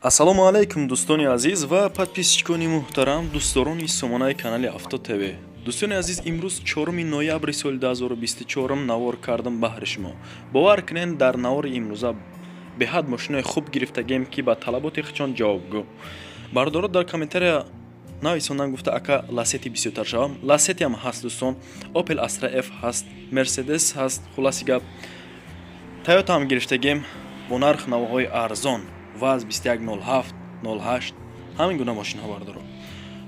Ассалому алайкум, дӯстони азиз ва подписчикони муҳтарам, дӯстдорони сомонаи канали Авто ТВ. Дӯстони азиз, имрӯз 4 ноябри соли 2024 навор кардам баҳри шумо. Бовар кунед, дар навори имрӯза беҳад мошинои хуб гирифтагем, ки ба талаботи худшон ҷавобгӯ. Бародаро дар комментария нависондан, гуфта: «Ака, Ласети бисёртар шавам». Ласетиам ҳаст, дӯстон, Opel Astra F ҳаст, Мерседес ҳаст, хулоси гап, Тойотаам гирифтагем бо нарх навоҳои арзон, ВАЗ 2107, 08, ҳамин гуна мошинҳо. Бародаро,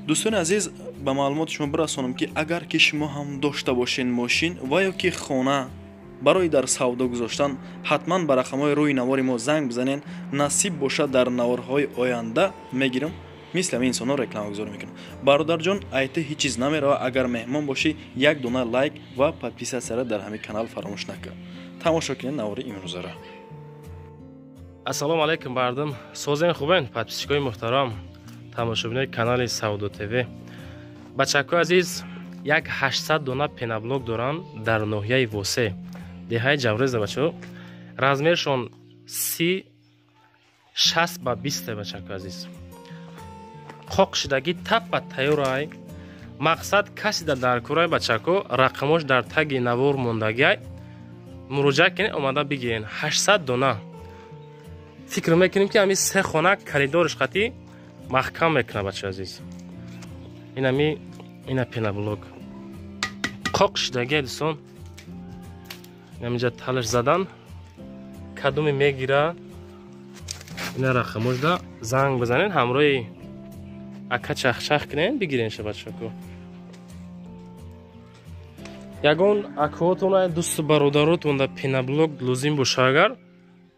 дӯстони азиз, ба маълумоти шумо бирасонам, ки агар ки шумо ҳам дошта бошед мошин ва ё ки хона барои дар савдо гузоштан, ҳатман ба рақамҳои рӯи навори мо занг бизанед. Насиб бошад, дар наворҳои оянда мегирам, мисли ҳамин инсонҳо рекламагузорӣ мекунам. Бародарҷон, айти ҳеҷ чиз намерава, агар меҳмон бошӣ, як дона лайк ва подписатсияро дар ҳамин канал фаромӯш накун. Тамошо кунед навори имрӯзаро. Ассалому алайкум, мардум, созен, хубен? Подписчикои муҳтарам, тамошобинои канали Савдо ТВ, бачакои азиз, як 800 дона пеноблок доранд дар ноҳияи Восе, деҳаи Ҷавреза. Бачаҳо, размершон 30 60 ба 20. Бачакои азиз, қоқ шидагӣ, таппа тайёрай. Мақсад, касида дар курай, бачако, рақамош дар таги навор мондагиай, муроҷиат кунед, омада бигирен. 800 дона. Фикр мекунем, ки ҳами се хона коридориш қатӣ маҳкам мекунад. Бача азиз, инами ина пеноблок қоқ шидагия, дӯстон, инаминҷа талаш задан. Кадоме мегира, ина рақамошда занг бизанед, ҳамроҳи ака чахчах кунед, бигиренша. Бачако, ягон акоотон, дӯсту бародаротон да пеноблок лозим боша, агар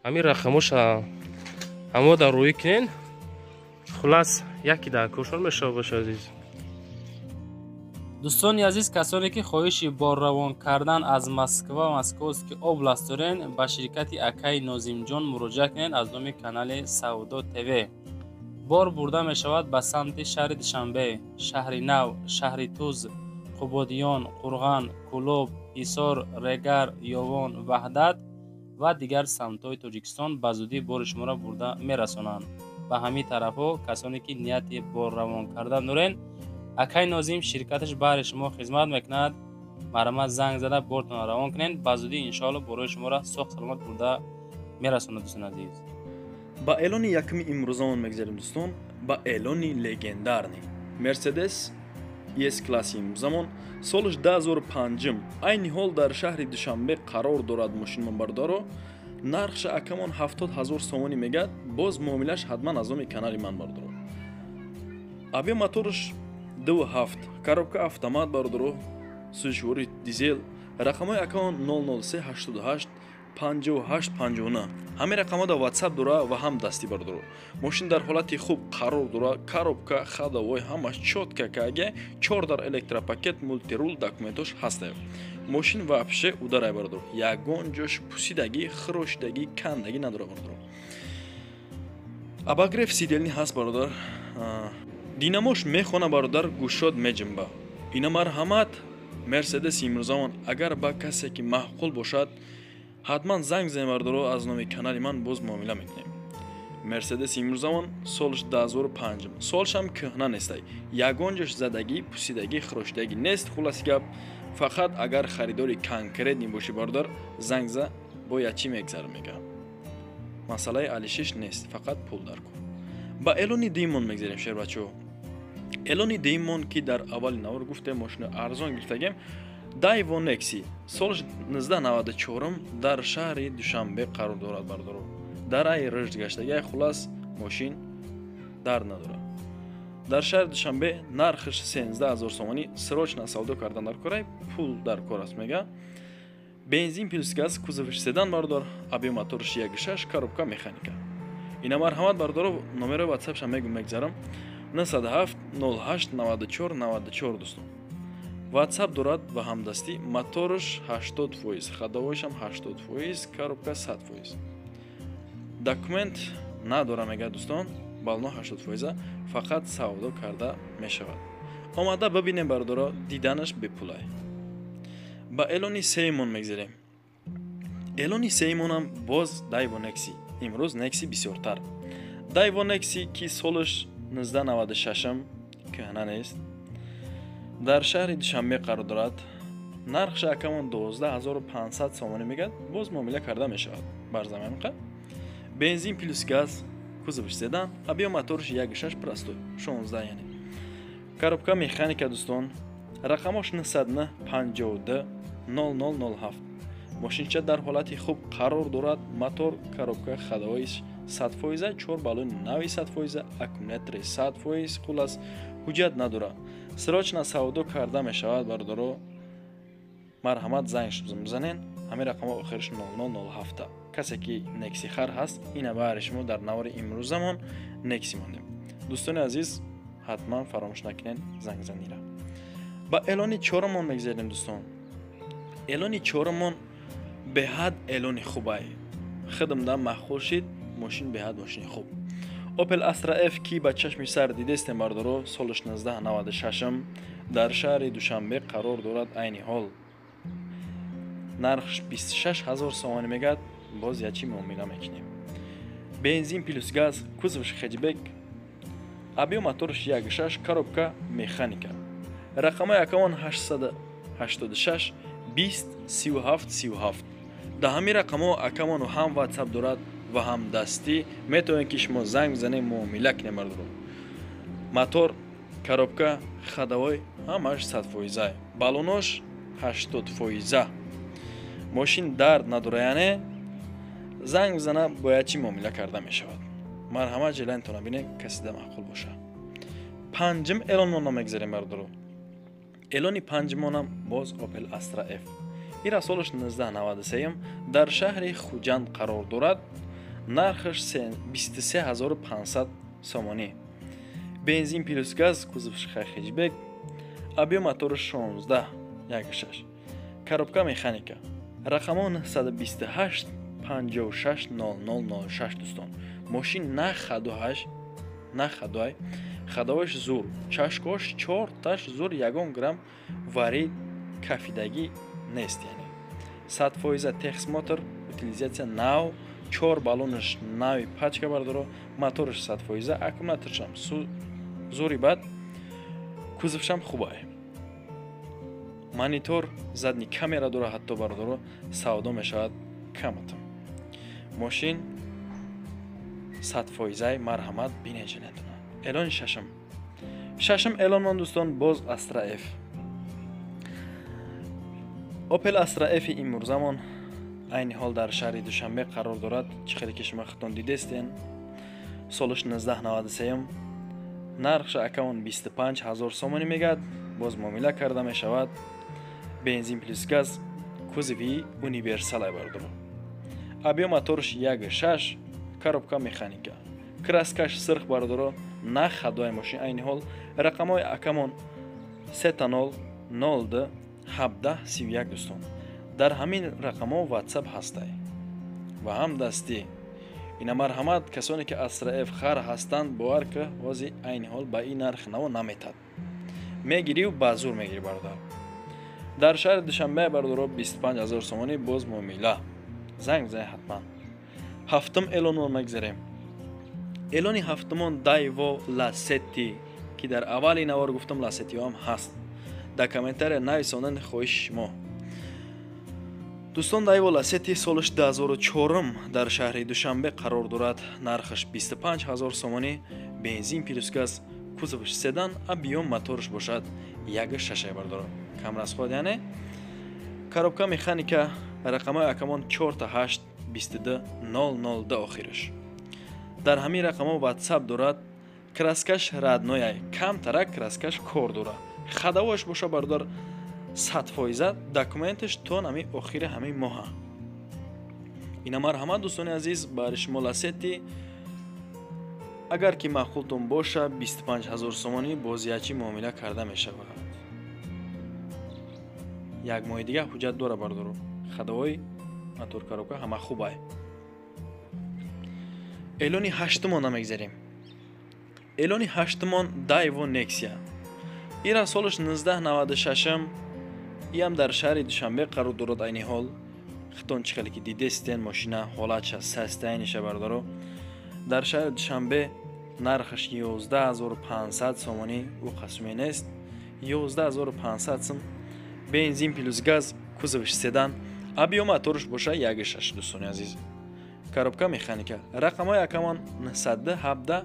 ҳамин рақамоша ҳамо дар рӯӣ кунен, хулас, яке дар кошон мешава. Боша, азиз. Дӯстони азиз, касоне ки хоҳиши борравон кардан аз Москва, Московский область дорен, ба ширкати акаи Нозимҷон муроҷиат кунед. Аз номи канали Савдо ТВ бор бурда мешавад ба самти шаҳри Душанбе, Шаҳри Нав, Шаҳри Туз, Қубодиён, Қурған, Кӯлоб, Ҳисор, Регар, Ёвон, Ваҳдат ва дигар самтҳои Тоҷикистон. Ба зудӣ бори шуморо бурда мерасонанд ба ҳамин тарафҳо. Касоне ки нияти борравон кардан дорен, акаи Нозим ширкаташ баҳри шумо хизмат мекунад. Марҳамат, занг зада бортонро равон кунед. Ба зудӣ, иншоалло, борои шуморо соғ саломат бурда мерасонад, дӯстони азиз. Ба эълони якуми имрӯзамон мегзарем, дӯстон, ба эълони легендарный Мерседес С класси имрӯзамон, солаш 2005, айни ҳол дар шаҳри Душанбе қарор дорад мошинмон. Бародаро, нархша акамон 70 000 сомонӣ мегӯяд, боз муомилаш ҳатман аз номи канали ман. Бародаро, объём моторш 2,7, коробка автомат, бародаро, сӯзишвори дизел. Рақамҳои акамон 003 88 58 59. Ҳамин рақамҳо дар WhatsApp дора ва ҳам дастӣ. Бародаро, мошин дар ҳолати хуб қарор дора, коробка, ходовой ҳамаш чётко каге, чор дар электропакет, мультируль, документош ҳаста. Мошин вообще ударай, бародаро, ягон ҷош пусидагӣ, хирошидагӣ, кандагӣ надора. Бародаро, обогрев сидений ҳаст, бародар, динамош мехона, бародар, гӯшод меҷимба. Ина марҳамат, Мерседес имрӯзамон. Агар ба касе ки маъқул бошад, ҳатман занг занед, бародаро, аз номи канали ман боз муомила мекунем. Мерседес имрӯзамон, солш 2005, солшам кӯҳна нестай, ягон ҷош задагӣ, пусидагӣ, хирошидагӣ нест. Хулоси гап, фақат агар харидори конкретный бошӣ, бародар, занг за, бояд чӣ мегзара мега, масъалаи алишиш нест, фақат пул дар кор. Ба эълони дуюмон мегзарем, шербачаҳо. Эълони дуюмон, ки дар аввали навор гуфтем, мошини арзон гирифтагем, Дайво Некси, соли 1994, дар шаҳри Душанбе қарор дорад. Бародаро, дар ай рушд гаштагиай, хулас, мошин дар надорад. Дар шаҳри Душанбе, нархаш 13 000 сомонӣ. Срочно савдо кардан дар корай, пул дар кор аст мега. Бензин плюс газ, кузовиш седан, бародар, объём моторш 1,6, коробка механика. Ина марҳамат, бародаро, номерои ватсапша мегум, мегзарам: 97 08 94 94. Дӯстон, WhatsApp дорад ва ҳамдастӣ. Моторш 80%, ходовойшам 80%, коробка 100%, документ надора мега, дӯстон, баллоно 80%, фақат савдо карда мешавад. Омада бибинем, бародаро, диданаш бепулай. Ба эълони сеюмон мегзарем. Эълони сеюмонам боз Дайво Некси. Имрӯз Некси бисёртар. Дайво Некси, ки солаш 1996, кӯҳна нест, дар шаҳри Душанбе қарор дорад. Нархша акамон 12 500 сомонӣ мегӯяд, боз муомила карда мешавад. Барзаманиқа бензин плюс газ, кузовш седан, объём моторш 1,6 простой, 16 яъне, коробка механика. Дӯстон, рақамош 952 0007. Мошинча дар ҳолати хуб қарор дорад. Мотор, коробка, ходовойш 100%, чор баллони нави 100%, аккумулятори 100%. Хулас, ҳуҷҷат надорад, срочно савдо карда мешавад. Бародаро, марҳамат, занг бизанен, ҳамин рақамҳо охириш 0007. Касе ки Некси хар ҳаст, ина баҳри шумо дар навори имрӯзамон Некси мондем. Дӯстони азиз, ҳатман фаромӯш накунед зангзанира. Ба эълони чорумон мегзарем. Дӯстон, эълони чорумон беҳад эълони хубай, хидмда маъқул шид. Мошин беҳад мошини хуб, Opel Astra F, ки ба чашми сар дидестем, бардоро. Солаш 1996, дар шаҳри Душанбе қарор дорад айни ҳол. Нархш 26 ҳазор сомонӣ мегӯяд, боз ячи муомила мекунем. Бензин плюс газ, кузовш хэтчбек, объём моторш 1,6, коробка механика. Рақамҳои акамон 886 20 37 37. Дар ҳамин рақамҳо акамон ҳам Ватсап дорад ва ҳам дастӣ, метавонед, ки шумо занг бизанед, муомила кунед. Бардоро, мотор, коробка, ходовой ҳамаш 100%, баллонош 80%. Мошин дард надора, яъне занг бизана, бояд чӣ муомила карда мешавад. Марҳамат, желаниятона бинед, касида маъқул боша. Панҷум эълонмонро мегзарем, бардоро. Эълони панҷумонам боз Opel Astra F. Ира солаш 1993, дар шаҳри Хуҷанд қарор дорад. Нархаш 23 500 сомонӣ. Бензин плюс газ, кузовш хэтчбек, объём мотори 16 16, коробка механика. Рақамҳо 928 56 0006. Дӯстон, мошин на хадуҳаш, на ходовой, ходовойш зур, чашкош чорташ зур, ягон грамм вари кафидагӣ нест, яъне 100%, техосмотр, утилизация нав, чор баллонаш нави пачка. Бардоро, мотораш 100%, аккумуляторшам зури бад, кузовшам хубае, монитор, задний камера дора ҳатто. Бародаро, савдо мешавад каматам. Мошин 100%-ай, марҳамат, бинеҷанетона. Эълони шашум. Шашум эълонмон, дӯстон, боз Астра Ф. Опел Астра Ф имрӯзамон айни ҳол дар шаҳри Душанбе қарор дорад. Чӣ хеле ки шумо худтон дидестен, солаш 1993, нархша акамон 25 ҳазор сомонӣ мегӯяд, боз муомила карда мешавад. Бензин плюс газ, кузови универсалай, бардоро. Объём моторш 1,6, коробка механика, краскаш сирх. Бардоро, на ходовой мошин айни ҳол. Рақамҳои акамон 0 02 17 31. Дӯстон, дар ҳамин рақамҳо Ватсап ҳастай ва ҳам дастӣ. Ина марҳамат, касоне ки Астра Ф хар ҳастанд, бовар ки ҳози айни ҳол ба ин нарх наво наметад. Мегирию ба зур мегирӣ, бародар. Дар шаҳри Душанбе, бародаро, 25 ҳазор сомонӣ, боз муомила. Занг бизанед ҳатман. Ҳафтум эълонро мегзарем. Эълони ҳафтумон Дайво Ласетти, ки дар аввали навор гуфтам, Ласеттиҳоам ҳаст. Дар комментария нависондани хоҳиши шумо. Дӯстон, Дайво Ласетти солаш 2004, дар шаҳри Душанбе қарор дорад. Нархаш 25 ҳазор сомонӣ. Бензин плюс газ, кузовш седан, объём моторш бошад 1,6, бардорад, камрасход, яъне коробка механика. Рақамҳои акамон 4 8 22 002 охираш. Дар ҳамин рақамҳо Ватсап дорад. Краскаш родной, камтарак краскаш кор дорад. Ходовойш боша, бародар, 100%, документаш то нами охири ҳамин моҳа. Ина марҳамат, дӯстони азиз, бари шумо Ласетти. Агар ки маъқултон боша, 25 ҳазор сомонӣ, бозиячӣ муомила карда мешавад. Як моҳи дига ҳуҷҷат дора, бардоро. Ходовой, мотор, коробка ҳама хубай. Эълони ҳаштумон намегзарем. Эълони ҳаштумон Дайво Нексия. Ира солаш 1996, иам дар шаҳри Душанбе қарор дорад айни ҳол. Хитон чӣ хеле ки дидестен, мошина ҳолатша састайниша, бардоро. Дар шаҳри Душанбе нархаш 11500 сомонӣ, ӯ қасуме нест. 11500 сум, бензин плюс газ, кузовш седан, объём моторш боша 1.6, дӯстони азиз. Коробка механика. Рақамҳои акамон 917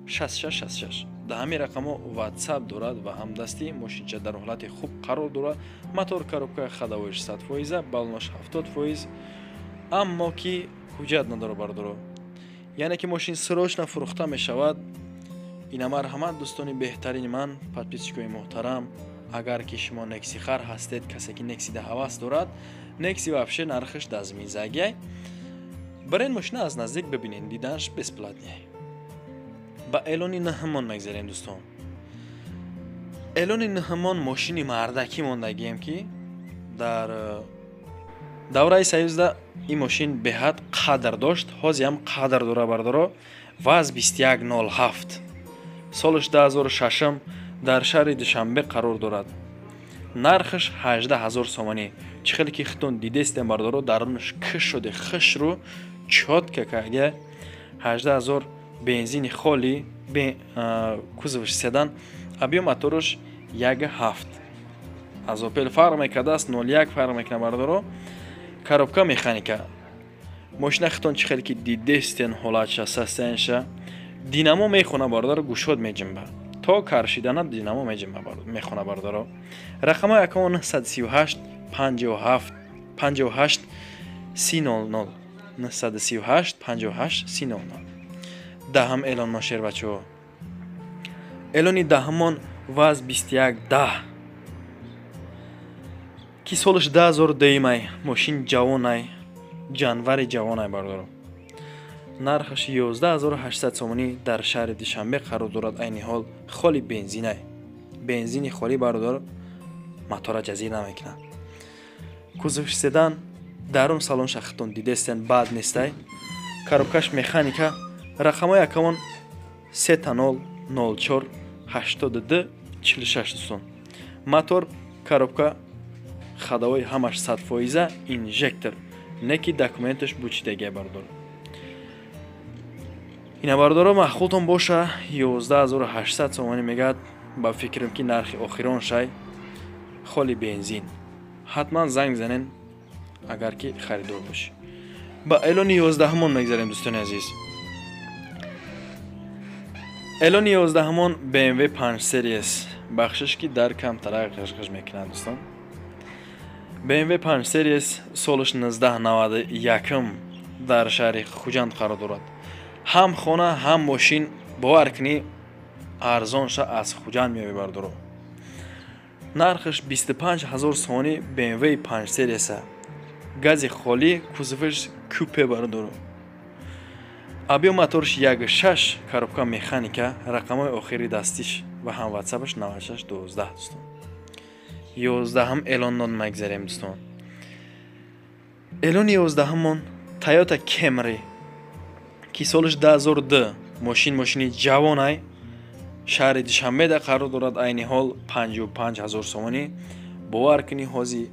66 66. Дар ҳамин рақамҳо WhatsApp дорад ва ҳамдастӣ. Мошинча дар ҳолати хуб қарор дорад. Мотор, коробка, ходовойш 100%, баллонош 70%, аммо ки ҳуҷҷат надорад, бардоро. Яъне ки мошин срочно фурӯхта мешавад. Ина марҳамат, дӯстони беҳтарини ман, подписчикои муҳтарам, агар ки шумо нексихар ҳастед, касе ки нексида ҳавас дорад, некси вообще нархаш дазминзагиай. Барен мошина аз наздик бибинед, диданаш бесплатный. Ба эълони наҳамон мегзарем, дӯстон. Эълони наҳамон мошини мардакӣ мондагием, ки дар давраи союзда ин мошин беҳад қадр дошт, ҳозиам қадр дора, бардоро. ВАЗ 2107, солаш 2006, дар шаҳри Душанбе қарор дорад. Нархаш 18 000 сомонӣ. Чӣ хеле ки хитон дидестем, бардоро, дарунаш киш шуде, хишру чётко карда. 18 000, бензини холи, кузовш седан, объём моторш 1.7, аз Опел фарқ мекардааст, 01 фарқ мекунад, бардоро. Коробка механика. Мошина хитон чӣ хеле ки дидестен, ҳолатша, состояниеша. Динамо мехона, бародаро, гушод меҷимба, то каршидана динамо меҷимба, мехона, бародаро. Рақамҳои акамо 938 57 58 30 00, 938 58 30 00. Даҳам эълон мо, шербачаҳо. Эълони даҳамон ВАЗ 2110, ки солаш 2002-май, мошин ҷавонай, ҷанвари ҷавонай, бардоро. Нархаш 11800 сомонӣ, дар шаҳри Душанбе қарор дорад. Айни ҳол холи бензинай. Бензини холӣ, бародар, мотора ҷазир намекунад. Кузовш седан, дарун салон шахтон дидестен, бад нестай. Коробкаш механика. Рақамҳои акамон 000 04 82 46, дӯстон. Мотор, коробка, ходовой ҳамаш 100%, инжектор не ки документаш бучидагия, бардор. Ина, бардоро, маъқултон боша, 11800 сомонӣ мегӯяд. Ба фикрам, ки нархи охирон шай, холи бензин. Ҳатман занг бизанен, агар ки харидор бошӣ. Ба эълони ёздаҳумон мегзарем, дӯстони азиз. Эълони ёздаҳумон BMW 5 Series. Бахшиш, ки дар камтарак ғижғиж мекунад, дӯстон. BMW 5 Series, солаш 1991, дар шаҳри Хуҷанд қарор дорад. Ҳам хона, ҳам мошин, бовар кунӣ, арзонша аз Хуҷанд меои, бардоро. Нархаш 25 ҳазор сомонӣ, BMW 5 Series, гази холӣ, кузоваш купе, бардоро. Объём моторш 1.6, коробка механика. Рақамҳои охири дастиш ва ҳам ватсапаш 96 12, дӯстон. Ёздаҳам эълоннон мегзарем, дӯстон. Эълони ёздаҳамон Тойота Кемри, ки солаш 2002, мошин мошини ҷавонай, шаҳри Душанбеда қарор дорад. Айни ҳол 55 ҳазор сомонӣ. Бовар кунӣ, ҳози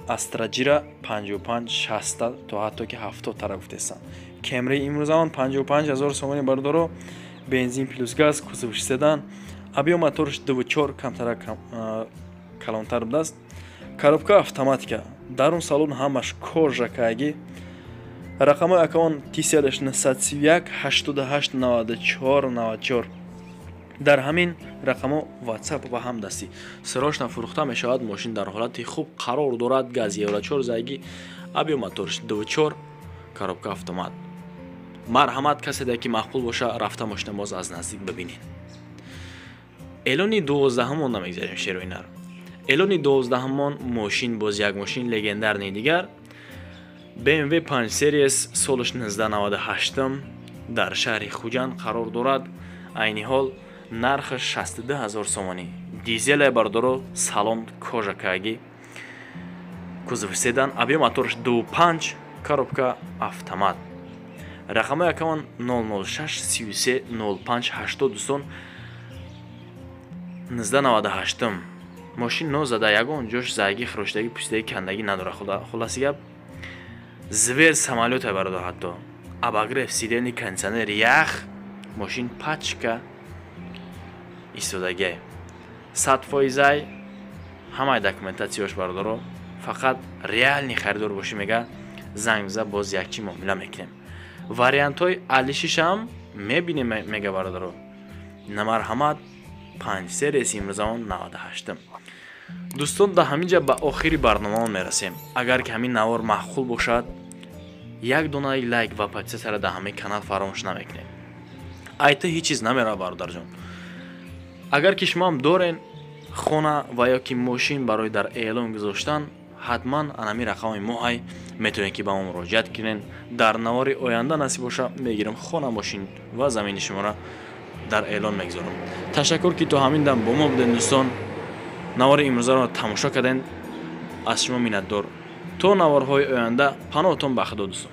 Астра Джира 55, 60 то ҳатто ки 70 тара гуфтестанд. Кемри имрӯзамон 55 ҳазор сомонӣ, бардоро, бензин плюс газ, кузовш седан, объём моторш 2.4, камтара калонтар будааст, коробка автоматика, дарун салон ҳамаш кожа каги. Рақамҳои акаон тиселаш 931 88 94 94. Дар ҳамин рақамҳо WhatsApp ва ҳамдастӣ. Срочно фурӯхта мешавад. Мошин дар ҳолати хуб қарор дорад, газ евро 4 зайги, объём моторш 2.4, коробка автомат. Марҳамат, каседе ки маъқул боша, рафта мошина боз аз наздик бибинед. Эълони дувоздаҳумон намегзарем, шероинар. Эълони дувоздаҳумон мошин боз як мошин легендарный дигар, BMW 5 Series, солаш 1998, дар шаҳри Хуҷанд қарор дорад. Айни ҳол нархаш 62 ҳазор сомонӣ, дизеле, бардоро, салон кожа каги, кузов седан, объём моторш 2.5, коробка автомат. Рақамҳои акамон 006 33 05 80, дӯстон. 1998 мошин нозада, ягон ҷош зайги, хироштагӣ, пӯсидаги, кандагӣ надорад. Хулоси гап, зверь самолёте, бародар. Ҳатто Обогрев сидений, кондиционер, ях, мошин пачка истодагиай, 100 фоизай, ҳамаи документатсияш, бародаро. Фақат реальный харидор бошӣ, мега, занг биза, боз якчи муомила мекунем, вариантҳои алишишам мебинем, мега, бародаро. Намарҳамат, панҷ серияси имрӯзамон 98-м. Дӯстон, дар ҳамин ҷа ба охири барномаон мерасем. Агар ки ҳамин навор маъқул бошад, як донаи лайк ва подписатсияро дар ҳамин канал фаромӯш намекунем. Айта ҳеҷ чиз намерава, бародарҷон. Агар ки шумоам дорен хона ва ё ки мошин барои дар эълон гузоштан, ҳатман анами рақами моҳай, метавонед, ки ба мо муроҷиат кунед. Дар навори оянда, насиб боша, мегирам, хона, мошин ва замини шуморо дар эълон мегузорам. Ташаккур, ки то ҳамин дам бо мо будем. Дӯстон, навори имрӯзаро тамошо кардем, аз шумо миннатдор. То наворҳои оянда паноҳтон ба Худо, дӯстон.